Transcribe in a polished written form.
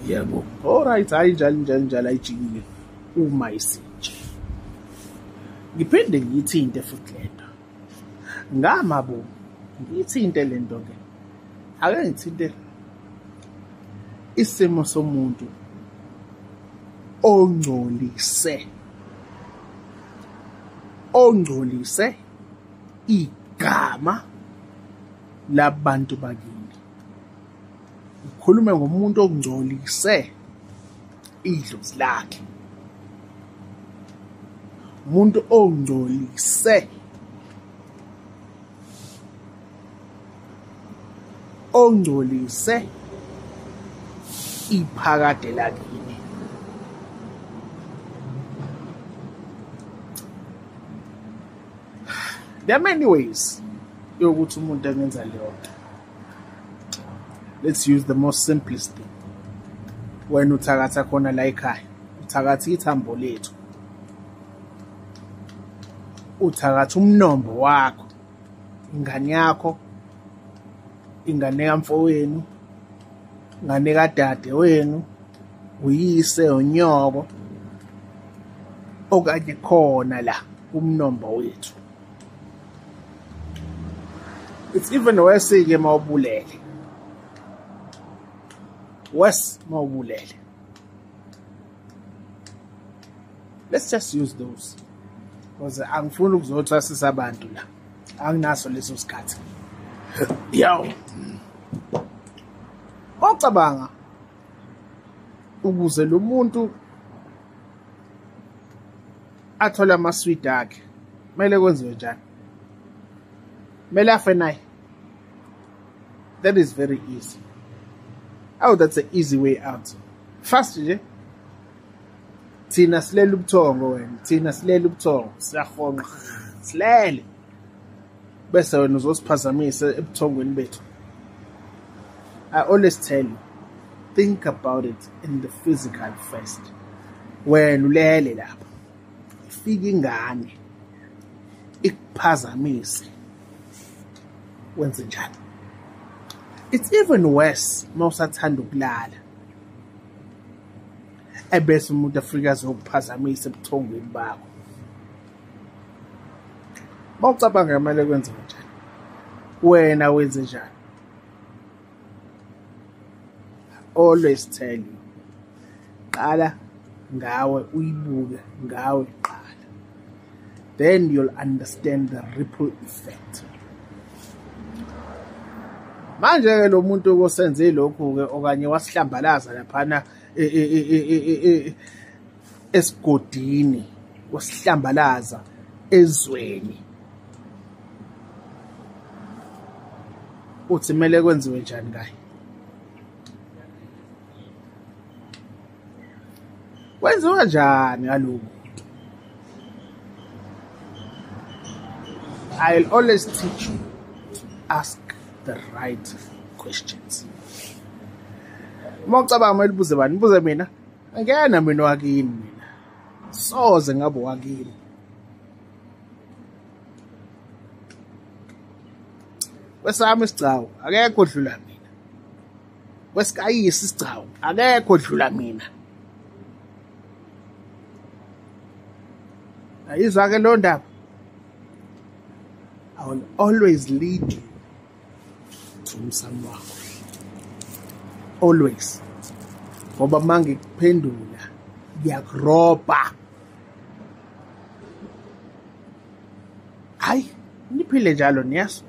Yebo. Alright, hayi njalo njalo njalo ayijikile uma isinje. Ngiphinde ngiyithinte futhi lento. Ngamabomu ngiyithinte lento ke. Ake ngithinte isimo somuntu ongcolise igama labantu bakini. Ukhulume ngomuntu ongcolise idlozi lakhe, umuntu ongcolise iphakade lakini. There are many ways yokuthi umuntu angenza leyo nto. Let's use the most simplest thing. Wena uthakatha khona la ekhaya, uthakatha ithambo lethu, uthakatha umnombo wakho, ingane yakho, ingane kamfowenu, ingane kadade wenu, uyise, unyoko, okanye khona la umnombo wethu. It's even worse ke mawubulele. Worse mawubulele. Let's just use those. Because angifuni ukuzothwasisa abantu la. Anginaso leso sikhathi. Yo. Ocabanga ukuze lo muntu athole amaswidi akhe, kumele kwenziwe njani? Kumele afe naye. That is very easy. Oh, that's an easy way out. Fast nje. Thina silele ubuthongo wena, thina silele ubuthongo, siyahonqa, silele. Bese wena uzosiphazamisa ebuthongweni bethu. I always tell you, think about it in the physical first. Wena ulele lapha, ifika ingane ikuphazamise, wenze njani? It's even worse mawusathanda ukulala, ebese umuntu afika azokuphazamisa ebuthongweni bakho. Mawucabanga kumele kwenze njani? Wena wenze njani? Always tell you, qala ngawe, uyibuke ngawe qala, then you'll understand the ripple effect. Manje ke lo muntu osenze lokhu ke okanye wasihlambalaza laphana esigodini, wasihlambalaza ezweni, uthi kumele kwenziwe njani ngaye? Kwenziwa kanjani ngaloku? I'll always teach you to ask the right questions. Uma ucabanga kumele ubuze bani, ubuze mina. Angena mina wakini mina. Soze ngabe wakini. Kwesami isigcawu akekho odlula mina. Kwesikayisi isigcawu akekho odlula mina. Ayizwa ke lo ndaba. I will always lead you to umsamo wakho. Always. Ngoba mangikuphendula ngiyakurobha. Hayi, niphile njalo niyaso.